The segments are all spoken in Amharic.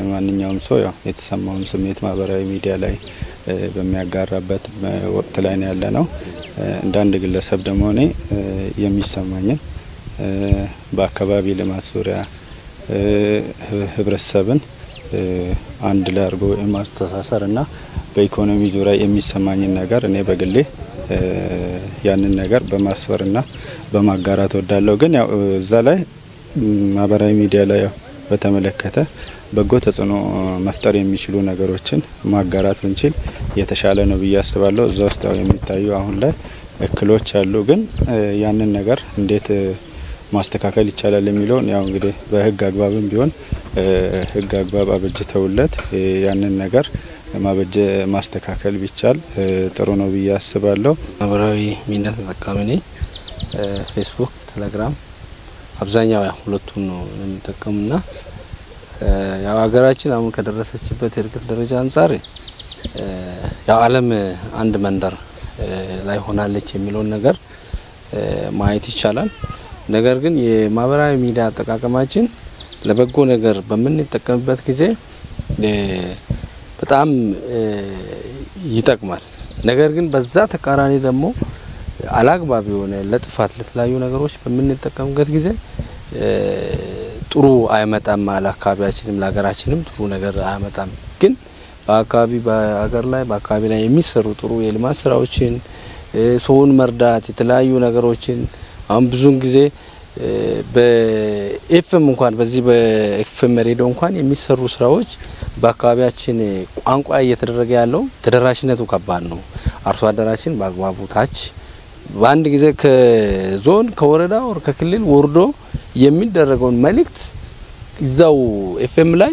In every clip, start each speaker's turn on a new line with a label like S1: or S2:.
S1: ማንኛውም ሰው ያው የተሰማውን ስሜት ማህበራዊ ሚዲያ ላይ በሚያጋራበት ወቅት ላይ ነው ያለነው። እንደ አንድ ግለሰብ ደግሞ እኔ የሚሰማኝን በአካባቢ ልማት ዙሪያ ህብረተሰብን አንድ ላይ አድርጎ የማስተሳሰርና በኢኮኖሚ ዙሪያ የሚሰማኝን ነገር እኔ በግሌ ያንን ነገር በማስፈርና በማጋራት እወዳለሁ። ግን ያው እዛ ላይ ማህበራዊ ሚዲያ ላይ ያው በተመለከተ በጎ ተጽዕኖ መፍጠር የሚችሉ ነገሮችን ማጋራት ብንችል የተሻለ ነው ብዬ አስባለሁ። እዛ ውስጥ ያው የሚታዩ አሁን ላይ እክሎች አሉ። ግን ያንን ነገር እንዴት ማስተካከል ይቻላል የሚለውን ያው እንግዲህ በህግ አግባብም ቢሆን ህግ አግባብ አበጅተውለት ያንን ነገር ማበጀ ማስተካከል ቢቻል ጥሩ ነው ብዬ አስባለሁ።
S2: ማህበራዊ ሚዲያ ተጠቃሚ ነኝ። ፌስቡክ፣ ቴሌግራም አብዛኛው ያው ሁለቱን ነው የምጠቀሙና ያው ሀገራችን አሁን ከደረሰችበት የእድገት ደረጃ አንጻር ያው ዓለም አንድ መንደር ላይ ሆናለች የሚለውን ነገር ማየት ይቻላል። ነገር ግን የማህበራዊ ሚዲያ አጠቃቀማችን ለበጎ ነገር በምንጠቀምበት ጊዜ በጣም ይጠቅማል። ነገር ግን በዛ ተቃራኒ ደግሞ አላግባብ የሆነ ለጥፋት ለተለያዩ ነገሮች በምንጠቀምበት ጊዜ ጥሩ አይመጣም። ለአካባቢያችንም ለሀገራችንም ጥሩ ነገር አያመጣም። ግን በአካባቢ በሀገር ላይ በአካባቢ ላይ የሚሰሩ ጥሩ የልማት ስራዎችን፣ ሰውን መርዳት፣ የተለያዩ ነገሮችን አሁን ብዙውን ጊዜ በኤፍኤም እንኳን በዚህ በኤፍኤም ሬዲዮ እንኳን የሚሰሩ ስራዎች በአካባቢያችን ቋንቋ እየተደረገ ያለው ተደራሽነቱ ከባድ ነው። አርሶ አደራችን በአግባቡ ታች በአንድ ጊዜ ከዞን፣ ከወረዳ ወር ከክልል ወርዶ የሚደረገውን መልእክት እዛው ኤፍኤም ላይ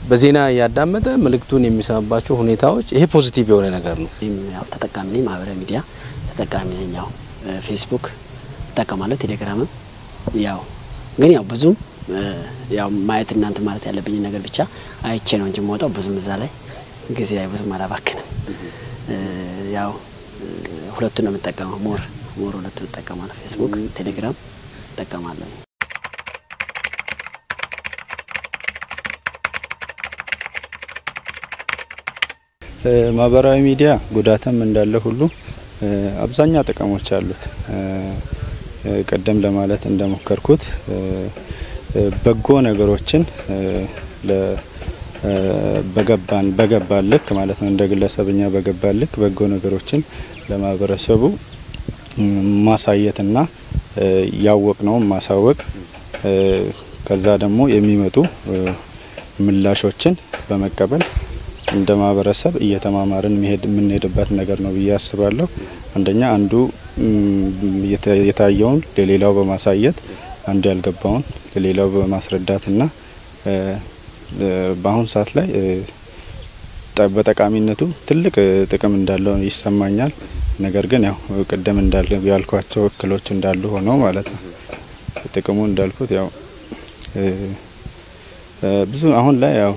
S2: በዜና እያዳመጠ መልእክቱን የሚሰማባቸው ሁኔታዎች ይሄ positive የሆነ ነገር ነው።
S3: ያው ተጠቃሚ ነኝ፣ ማህበራዊ ሚዲያ ተጠቃሚ ነኝ። ያው ፌስቡክ እጠቀማለሁ፣ ቴሌግራምም ያው ግን ያው ብዙም ያው ማየት እናንተ ማለት ያለብኝ ነገር ብቻ አይቼ ነው እንጂ የምወጣው ብዙም እዛ ላይ ጊዜ ብዙም አላባክንም። ያው ሁለቱን ነው የምጠቀመው። More ሁለቱን እጠቀማለሁ። ፌስቡክ፣ ቴሌግራም እጠቀማለሁ።
S1: ማህበራዊ ሚዲያ ጉዳትም እንዳለ ሁሉ አብዛኛው ጥቅሞች አሉት። ቀደም ለማለት እንደሞከርኩት በጎ ነገሮችን በገባን በገባን ልክ ማለት ነው፣ እንደ ግለሰብኛ በገባን ልክ በጎ ነገሮችን ለማህበረሰቡ ማሳየትና ያወቅነውን ማሳወቅ፣ ከዛ ደግሞ የሚመጡ ምላሾችን በመቀበል እንደ ማህበረሰብ እየተማማርን መሄድ የምንሄድበት ነገር ነው ብዬ አስባለሁ። አንደኛ አንዱ የታየውን ለሌላው በማሳየት፣ አንዱ ያልገባውን ለሌላው በማስረዳትና በአሁን ሰዓት ላይ በጠቃሚነቱ ትልቅ ጥቅም እንዳለው ይሰማኛል። ነገር ግን ያው ቅድም እንዳለ ያልኳቸው እክሎች እንዳሉ ሆነው ማለት ነው። ጥቅሙ እንዳልኩት ያው ብዙ አሁን ላይ ያው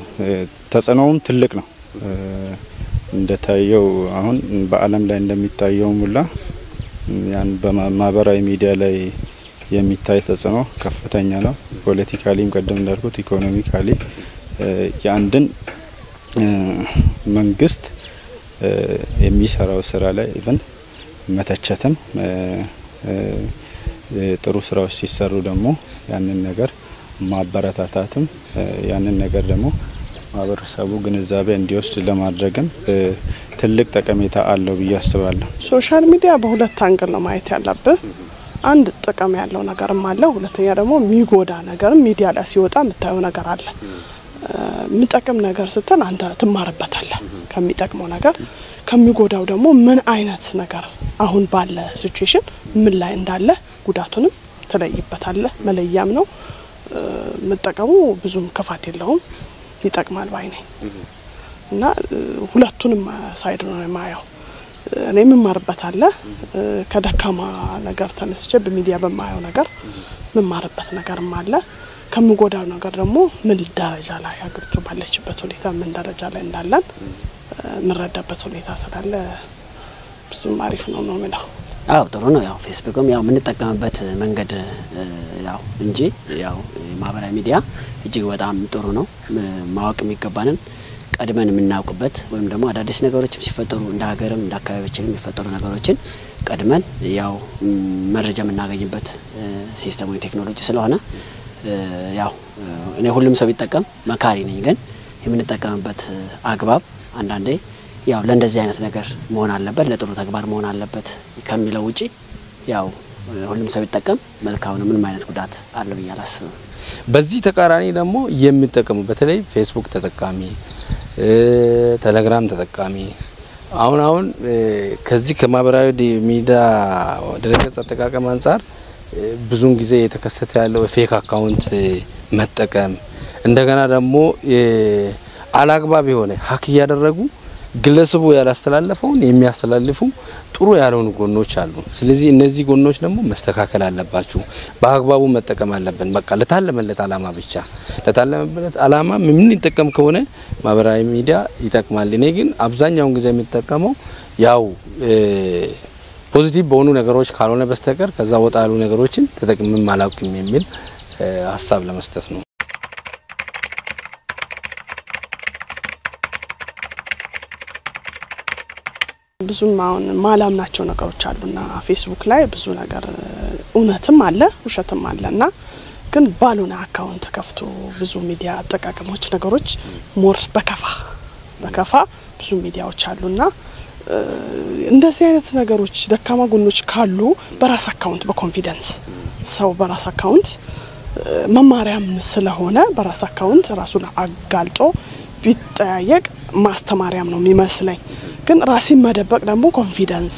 S1: ተጽዕኖውም ትልቅ ነው። እንደታየው አሁን በዓለም ላይ እንደሚታየው ሙላ ያን በማህበራዊ ሚዲያ ላይ የሚታይ ተጽዕኖ ከፍተኛ ነው። Politically ም ቀደም እንዳልኩት economically የአንድን መንግስት የሚሰራው ስራ ላይ even መተቸትም፣ ጥሩ ስራዎች ሲሰሩ ደግሞ ያንን ነገር ማበረታታትም፣ ያንን ነገር ደግሞ ማህበረሰቡ ግንዛቤ እንዲወስድ ለማድረግም ትልቅ ጠቀሜታ አለው ብዬ አስባለሁ።
S4: Social media በሁለት angle ነው ማየት ያለብህ። አንድ ጥቅም ያለው ነገርም አለ፣ ሁለተኛ ደግሞ የሚጎዳ ነገርም ሚዲያ ላይ ሲወጣ የምታየው ነገር አለ። የሚጠቅም ነገር ስትል አንተ ትማርበታለህ ከሚጠቅመው ነገር፣ ከሚጎዳው ደግሞ ምን አይነት ነገር አሁን ባለ situation ምን ላይ እንዳለ ጉዳቱንም ትለይበታለህ። መለያም ነው መጠቀሙ፣ ብዙም ክፋት የለውም፣ ይጠቅማል ባይ ነኝ እና ሁለቱንም side ነው የማየው። እኔ የምማርበት አለ፣ ከደካማ ነገር ተነስቼ በሚዲያ በማየው ነገር የምማርበት ነገርም አለ። ከምጎዳው ነገር ደግሞ ምን ደረጃ ላይ ሀገሪቱ ባለችበት ሁኔታ ምን ደረጃ ላይ እንዳለን የምንረዳበት ሁኔታ ስላለ ብዙም አሪፍ ነው ነው የምለው።
S3: አዎ ጥሩ ነው። ያው ፌስቡክም ያው የምንጠቀምበት መንገድ ያው እንጂ ያው ማህበራዊ ሚዲያ እጅግ በጣም ጥሩ ነው። ማወቅ የሚገባንን ቀድመን የምናውቅበት ወይም ደግሞ አዳዲስ ነገሮችም ሲፈጠሩ እንደ ሀገርም እንደ አካባቢያችንም የሚፈጠሩ ነገሮችን ቀድመን ያው መረጃ የምናገኝበት system ወይ ቴክኖሎጂ ስለሆነ ያው እኔ ሁሉም ሰው ቢጠቀም መካሪ ነኝ። ግን የምንጠቀምበት አግባብ አንዳንዴ ያው ለእንደዚህ አይነት ነገር መሆን አለበት፣ ለጥሩ ተግባር መሆን አለበት ከሚለው ውጪ ያው ሁሉም ሰው ቢጠቀም መልካም ነው። ምንም አይነት ጉዳት አለው ብዬ አላስብም።
S2: በዚህ ተቃራኒ ደግሞ የሚጠቀሙ በተለይ ፌስቡክ ተጠቃሚ፣ ቴሌግራም ተጠቃሚ አሁን አሁን ከዚህ ከማህበራዊ ሚዲያ ድረገጽ አጠቃቀም አንጻር ብዙውን ጊዜ የተከሰተ ያለው fake account መጠቀም፣ እንደገና ደግሞ አላግባብ የሆነ hack እያደረጉ ግለሰቡ ያላስተላለፈውን የሚያስተላልፉ ጥሩ ያልሆኑ ጎኖች አሉ። ስለዚህ እነዚህ ጎኖች ደግሞ መስተካከል አለባቸው። በአግባቡ መጠቀም አለብን። በቃ ለታለመለት አላማ ብቻ፣ ለታለመለት አላማ የምንጠቀም ከሆነ ማህበራዊ ሚዲያ ይጠቅማል። እኔ ግን አብዛኛውን ጊዜ የሚጠቀመው ያው positive በሆኑ ነገሮች ካልሆነ በስተቀር ከዛ ወጣ ያሉ ነገሮችን ተጠቅሜም አላውቅም የሚል ሀሳብ ለመስጠት ነው።
S4: ብዙም አሁን ማላምናቸው ነገሮች አሉና ፌስቡክ ላይ ብዙ ነገር እውነትም አለ ውሸትም አለና ግን ባልሆነ account ከፍቶ ብዙ ሚዲያ አጠቃቀሞች ነገሮች more በከፋ በከፋ ብዙ ሚዲያዎች አሉና እንደዚህ አይነት ነገሮች ደካማ ጎኖች ካሉ በራስ account በ confidence ሰው በራስ account መማሪያም ስለሆነ በራስ account ራሱን አጋልጦ ቢጠያየቅ ማስተማሪያም ነው የሚመስለኝ። ግን ራሴን መደበቅ ደግሞ confidence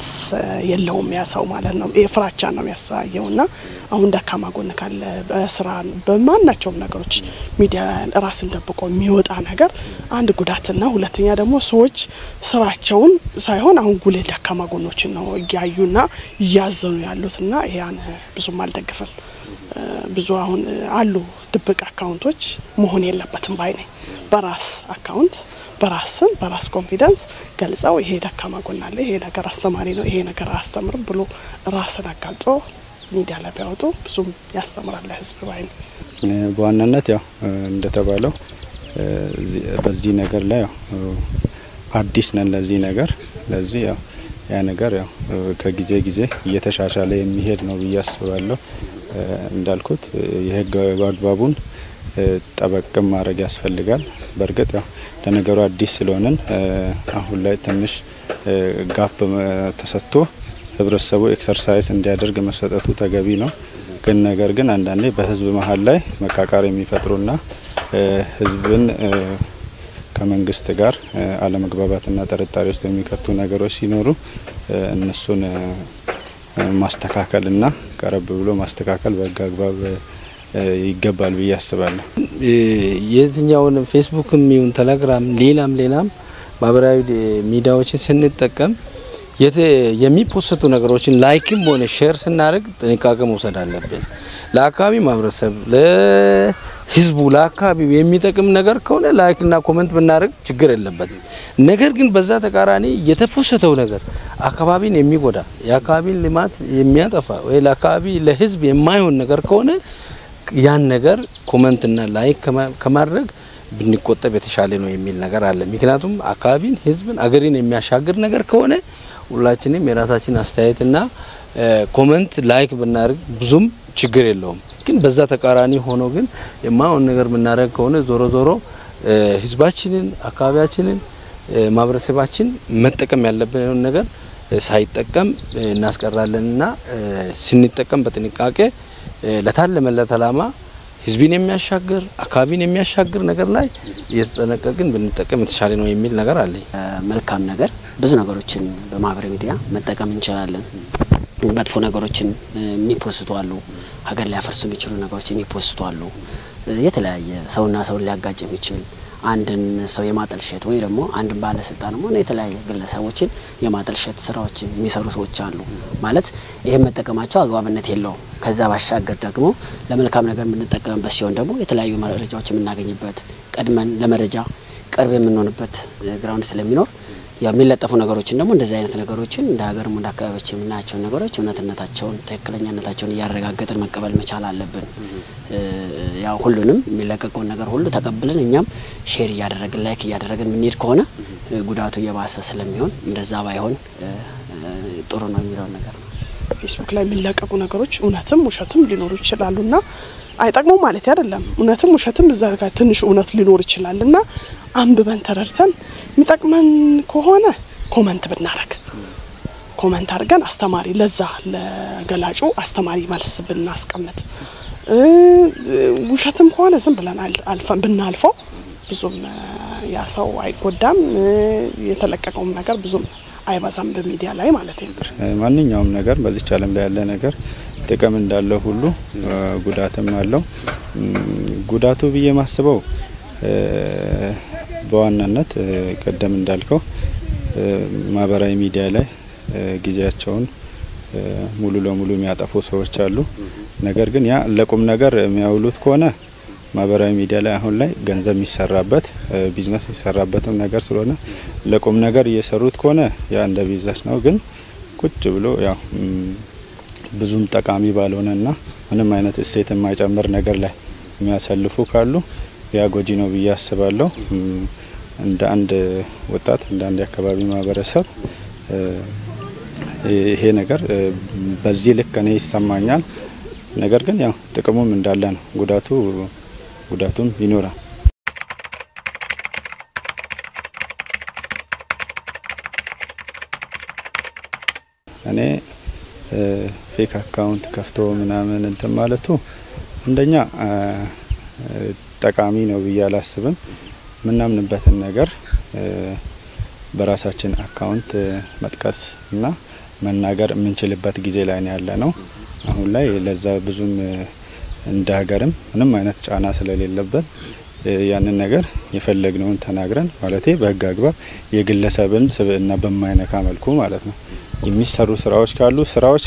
S4: የለውም ያ ሰው ማለት ነው። የፍራቻ ነው የሚያሳየውና አሁን ደካማ ጎን ካለ በስራ በማናቸውም ነገሮች ሚዲያ ራስን ደብቆ የሚወጣ ነገር አንድ ጉዳትና፣ ሁለተኛ ደግሞ ሰዎች ስራቸውን ሳይሆን አሁን ጉልህ ደካማ ጎኖችን ነው እያዩና እያዘኑ ያሉትና ያን ብዙም አልደግፍም። ብዙ አሁን አሉ ድብቅ account ኦች፣ መሆን የለበትም ባይ ነኝ። በራስ account በራስ ስም በራስ confidence ገልጸው ይሄ ደካማ ጎን አለ፣ ይሄ ነገር አስተማሪ ነው፣ ይሄ ነገር አያስተምርም ብሎ ራስን አጋልጦ ሚዲያ ላይ ቢያወጡ ብዙም ያስተምራል ለህዝብ ባይ ነኝ።
S1: በዋናነት ያው እንደተባለው በዚህ ነገር ላይ ያው አዲስ ነን ለዚህ ነገር፣ ለዚህ ያው ያ ነገር ያው ከጊዜ ጊዜ እየተሻሻለ የሚሄድ ነው ብዬ አስባለሁ። እንዳልኩት የህግ አግባቡን ጠበቅም ማድረግ ያስፈልጋል። በእርግጥ ያው ለነገሩ አዲስ ስለሆንን አሁን ላይ ትንሽ gap ተሰጥቶ ህብረተሰቡ exercise እንዲያደርግ መሰጠቱ ተገቢ ነው። ግን ነገር ግን አንዳንዴ በህዝብ መሀል ላይ መቃቃር የሚፈጥሩና ህዝብን ከመንግስት ጋር አለመግባባትና ጥርጣሬ ውስጥ የሚከቱ ነገሮች ሲኖሩ እነሱን ማስተካከልና ቀረብ ብሎ ማስተካከል በህግ አግባብ ይገባል ብዬ አስባለሁ።
S2: የትኛውን ፌስቡክም ይሁን ቴሌግራም፣ ሌላም ሌላም ማህበራዊ ሚዲያዎችን ስንጠቀም የሚ post ቱ ነገሮችን like ም ሆነ share ስናደርግ ጥንቃቄ መውሰድ አለብን። ለአካባቢ ማህበረሰብ፣ ለህዝቡ፣ ለአካባቢው የሚጠቅም ነገር ከሆነ like እና comment ብናደርግ ችግር የለበትም። ነገር ግን በዛ ተቃራኒ የተ post ተው ነገር አካባቢን የሚጎዳ፣ የአካባቢን ልማት የሚያጠፋ ወይ ለአካባቢ ለህዝብ የማይሆን ነገር ከሆነ ያን ነገር comment እና like ከማድረግ ብንቆጠብ የተሻለ ነው የሚል ነገር አለ። ምክንያቱም አካባቢን፣ ህዝብን፣ አገርን የሚያሻግር ነገር ከሆነ ሁላችንም የራሳችን አስተያየትና comment like ብናደርግ ብዙም ችግር የለውም። ግን በዛ ተቃራኒ ሆኖ ግን የማይሆን ነገር ብናደርግ ከሆነ ዞሮ ዞሮ ህዝባችንን፣ አካባቢያችንን፣ ማህበረሰባችን መጠቀም ያለብንን ነገር ሳይጠቀም እናስቀራለንና ስንጠቀም በጥንቃቄ ለታለመለት አላማ ህዝብን የሚያሻግር አካባቢን የሚያሻግር ነገር ላይ እየተጠነቀቅን ብንጠቀም የተሻለ ነው የሚል ነገር አለኝ።
S3: መልካም ነገር ብዙ ነገሮችን በማህበራዊ ሚዲያ መጠቀም እንችላለን። መጥፎ ነገሮችን የሚ post ቱ አሉ፣ ሀገር ሊያፈርሱ የሚችሉ ነገሮች የሚ post ቱ አሉ። የተለያየ ሰውና ሰውን ሊያጋጭ የሚችል፣ አንድን ሰው የማጠልሸት ወይ ደግሞ አንድን ባለስልጣንም ሆነ የተለያየ ግለሰቦችን የማጠልሸት ስራዎችን የሚሰሩ ሰዎች አሉ። ማለት ይህን መጠቀማቸው አግባብነት የለውም። ከዛ ባሻገር ደግሞ ለመልካም ነገር የምንጠቀምበት ሲሆን ደግሞ የተለያዩ መረጃዎች የምናገኝበት፣ ቀድመን ለመረጃ ቅርብ የምንሆንበት ground ስለሚኖር ያው የሚለጠፉ ነገሮችን ደግሞ እንደዚህ አይነት ነገሮችን እንደ ሀገርም እንደ አካባቢያችን የምናያቸው ነገሮች እውነትነታቸውን ትክክለኛነታቸውን እያረጋገጥን መቀበል መቻል አለብን። ያው ሁሉንም የሚለቀቀውን ነገር ሁሉ ተቀብለን እኛም share እያደረግን like እያደረግን የምንሄድ ከሆነ ጉዳቱ እየባሰ ስለሚሆን እንደዛ ባይሆን ጥሩ ነው የሚለው ነገር ነው።
S4: ፌስቡክ ላይ የሚለቀቁ ነገሮች እውነትም ውሸትም ሊኖሩ ይችላሉና አይጠቅሙም ማለት አይደለም። እውነትም ውሸትም እዛ ጋር ትንሽ እውነት ሊኖር ይችላልና አንብበን ተረድተን የሚጠቅመን ከሆነ comment ብናረግ፣ comment አድርገን አስተማሪ ለዛ ለገላጩ አስተማሪ መልስ ብናስቀምጥ፣ ውሸትም ከሆነ ዝም ብለን አልፈን ብናልፈው ብዙም ያ ሰው አይጎዳም። የተለቀቀውም ነገር ብዙም አይበዛም በሚዲያ ላይ ማለት ነው።
S1: ማንኛውም ነገር በዚች ዓለም ላይ ያለ ነገር ጥቅም እንዳለው ሁሉ ጉዳትም አለው። ጉዳቱ ብዬ ማስበው በዋናነት ቀደም እንዳልከው ማህበራዊ ሚዲያ ላይ ጊዜያቸውን ሙሉ ለሙሉ የሚያጠፉ ሰዎች አሉ። ነገር ግን ያ ለቁም ነገር የሚያውሉት ከሆነ፣ ማህበራዊ ሚዲያ ላይ አሁን ላይ ገንዘብ የሚሰራበት፣ ቢዝነስ የሚሰራበትም ነገር ስለሆነ ለቁም ነገር እየሰሩት ከሆነ ያ እንደ ቢዝነስ ነው። ግን ቁጭ ብሎ ያው ብዙም ጠቃሚ ባልሆነና ምንም አይነት እሴት የማይጨምር ነገር ላይ የሚያሳልፉ ካሉ ያ ጎጂ ነው ብዬ አስባለሁ። እንደ አንድ ወጣት፣ እንደ አንድ የአካባቢ ማህበረሰብ ይሄ ነገር በዚህ ልክ እኔ ይሰማኛል። ነገር ግን ያው ጥቅሙም እንዳለ ነው፣ ጉዳቱም ይኖራል። እኔ fake account ከፍቶ ምናምን እንትን ማለቱ አንደኛ ጠቃሚ ነው ብዬ አላስብም። ምናምንበትን ነገር በራሳችን account መጥቀስ እና መናገር የምንችልበት ጊዜ ላይ ነው ያለነው። አሁን ላይ ለዛ ብዙም እንደ ሀገርም ምንም አይነት ጫና ስለሌለበት ያንን ነገር የፈለግነውን ተናግረን፣ ማለቴ በህግ አግባብ የግለሰብን ስብዕና በማይነካ መልኩ ማለት ነው፣ የሚሰሩ ስራዎች ካሉ፣ ስራዎች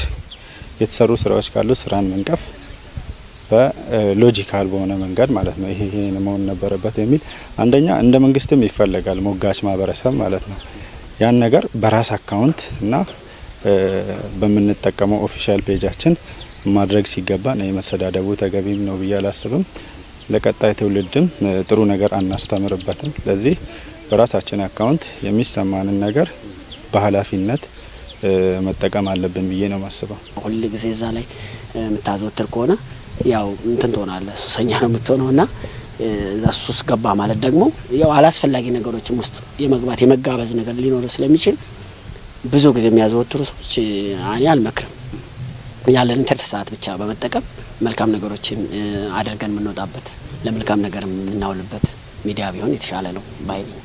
S1: የተሰሩ ስራዎች ካሉ ስራን መንቀፍ በ logical በሆነ መንገድ ማለት ነው። ይሄ ይሄ መሆን ነበረበት የሚል፣ አንደኛ እንደ መንግስትም ይፈለጋል ሞጋች ማህበረሰብ ማለት ነው። ያን ነገር በራስ account እና በምንጠቀመው official page ኣችን ማድረግ ሲገባ ነው የመሰዳደቡ ተገቢም ነው ብዬ አላስብም። ለቀጣይ ትውልድም ጥሩ ነገር አናስተምርበትም። ለዚህ በራሳችን account የሚሰማንን ነገር በኃላፊነት መጠቀም አለብን ብዬ ነው የማስበው።
S3: ሁል ጊዜ እዛ ላይ የምታዘወትር ከሆነ ያው እንትን ትሆናለህ፣ ሱሰኛ ነው የምትሆነው። እና እዛ ሱስ ገባ ማለት ደግሞ ያው አላስፈላጊ ነገሮችም ውስጥ የመግባት የመጋበዝ ነገር ሊኖር ስለሚችል ብዙ ጊዜ የሚያዘወትሩ ሰዎች እኔ አልመክርም። ያለንን ትርፍ ሰዓት ብቻ በመጠቀም መልካም ነገሮችን አድርገን የምንወጣበት፣ ለመልካም ነገር የምናውልበት ሚዲያ ቢሆን የተሻለ ነው ባይ ነኝ።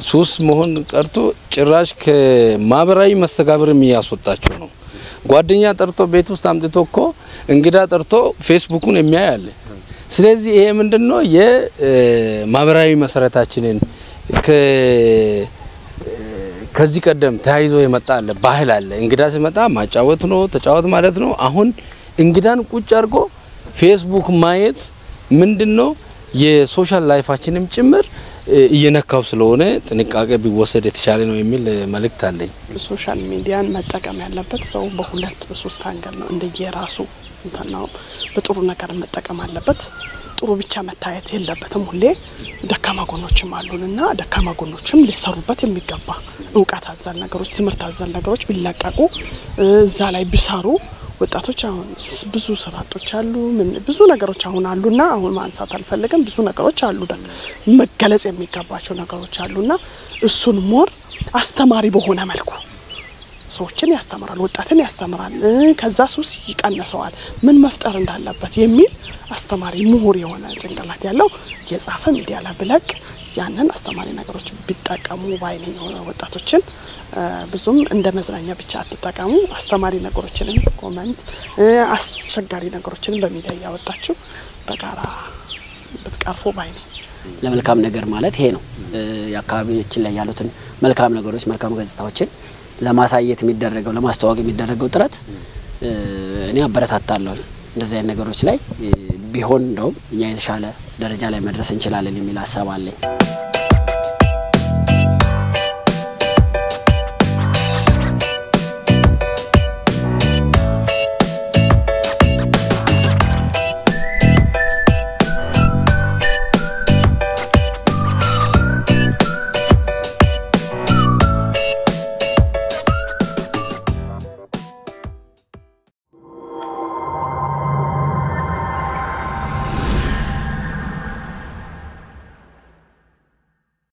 S2: ሱስ መሆን ቀርቶ ጭራሽ ከማህበራዊ መስተጋብርም እያስወጣቸው ነው። ጓደኛ ጠርቶ ቤት ውስጥ አምጥቶ እኮ፣ እንግዳ ጠርቶ ፌስቡኩን የሚያይ አለ። ስለዚህ ይሄ ምንድነው? የማህበራዊ መሰረታችንን ከዚህ ቀደም ተያይዞ የመጣ አለ፣ ባህል አለ። እንግዳ ሲመጣ ማጫወት ነው፣ ተጫወት ማለት ነው። አሁን እንግዳን ቁጭ አድርጎ ፌስቡክ ማየት ምንድነው? የ social life ኣችንም ጭምር እየነካው ስለሆነ ጥንቃቄ ቢወሰድ የተሻለ ነው የሚል መልእክት አለኝ።
S4: Social media ን መጠቀም ያለበት ሰው በሁለት በሶስት angle ነው፣ እንደየራሱ እንትን ነው። በጥሩ ነገር መጠቀም አለበት። ጥሩ ብቻ መታየት የለበትም። ሁሌ ደካማ ጎኖችም አሉን እና ደካማ ጎኖችም ሊሰሩበት የሚገባ እውቀት አዘል ነገሮች፣ ትምህርት አዘል ነገሮች ቢለቀቁ፣ እዛ ላይ ቢሰሩ፣ ወጣቶች አሁን ብዙ ስራ አጦች አሉ። ምን ብዙ ነገሮች አሁን አሉና አሁን ማንሳት አልፈልግም። ብዙ ነገሮች አሉ፣ መገለጽ የሚገባቸው ነገሮች አሉና እሱን more አስተማሪ በሆነ መልኩ ሰዎችን ያስተምራል፣ ወጣትን ያስተምራል፣ ከዛ ሱስ ይቀንሰዋል፣ ምን መፍጠር እንዳለበት የሚል አስተማሪ ምሁር የሆነ ጭንቅላት ያለው እየጻፈ ሚዲያ ላይ ብለቅ፣ ያንን አስተማሪ ነገሮች ቢጠቀሙ ባይ ነኝ። የሆነ ወጣቶችን ብዙም እንደ መዝናኛ ብቻ አትጠቀሙ። አስተማሪ ነገሮችንም comment፣ አስቸጋሪ ነገሮችንም በሚዲያ እያወጣችሁ በጋራ ብትቀርፉ ባይ ነኝ።
S3: ለመልካም ነገር ማለት ይሄ ነው። የአካባቢዎችን ላይ ያሉትን መልካም ነገሮች፣ መልካም ገጽታዎችን ለማሳየት የሚደረገው፣ ለማስተዋወቅ የሚደረገው ጥረት እኔ አበረታታለሁ። እንደዚህ አይነት ነገሮች ላይ ቢሆን እንደውም እኛ የተሻለ ደረጃ ላይ መድረስ እንችላለን የሚል ሀሳብ አለኝ።